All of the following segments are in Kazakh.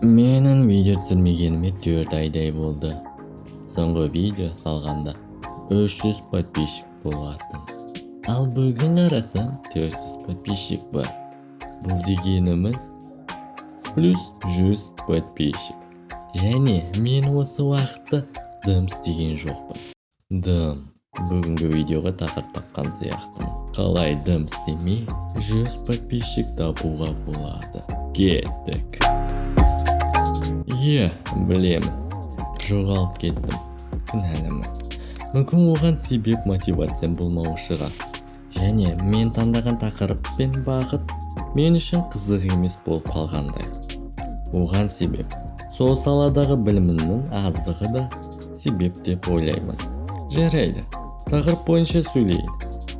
Менің видео түсірмегеніме 4 айдай болды. Соңғы видео салғанда 300 подписчик болатын. Ал бүгін қарасам, 400 подписчик бар. Бұл дегеніміз плюс 100 подписчик. Және мен осы уақытта дым істеген жоқпын. Дым. Бүгінгі видеоға тақырып тапқан сияқтымын. Қалай дым істемей 100 подписчик табуға болады? Кеттік. Иә, білемін. Жоғалып кеттім. Кінәлімін. Мүмкін, оған себеп мотивациям болмауы шығар. Және мен таңдаған тақырып пен бағыт мен үшін қызық емес болып қалғандай. Оған себеп сол саладағы білімімнің аздығы да себеп деп ойлаймын. Жарайды, тақырып бойынша сөйлейін.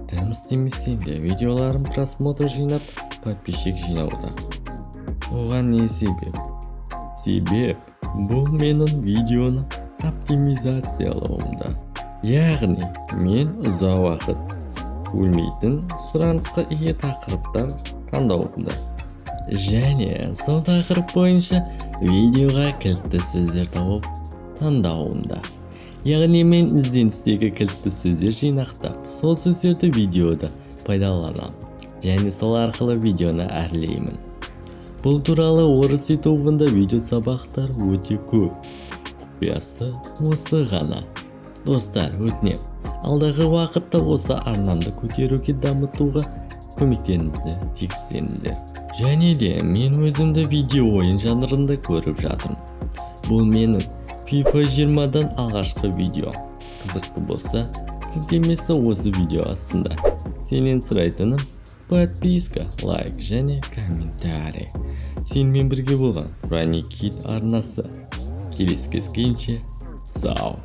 Дым істемесем де, видеоларым просмотр жинап, подписчик жинауда. Оған не себеп? Себеп бұл менің видеоны оптимизациялауымда. Яғни мен ұзақ уақыт өлмейтін, сұранысқа ие тақырыптар таңдауымда. Және сол тақырып бойынша видеоға кілтті сөздер тауып таңдауымда. Яғни мен ізденістегі кілтті сөздер жинақтап, сол сөздерді видеода пайдаланамын және сол арқылы видеоны әрлеймін. Бұл туралы орыс ютубында видео сабақтар өте көп. Құпиясы осы ғана. Достар, өтінем, алдағы уақытта осы арнамды көтеруге, дамытуға көмектеріңізді тигізсеңіздер. Және де мен өзімді видео ойын жанрында көріп жатырмын. Бұл менің FIFA 20-дан алғашқы видео. Қызықты болса, сілтемесі осы видео астында. Сенен сұрайтыным подписка, лайк және комментарий. Сенімен бірге болған Рани Кит арнасы. Келесі кездескенше, сау.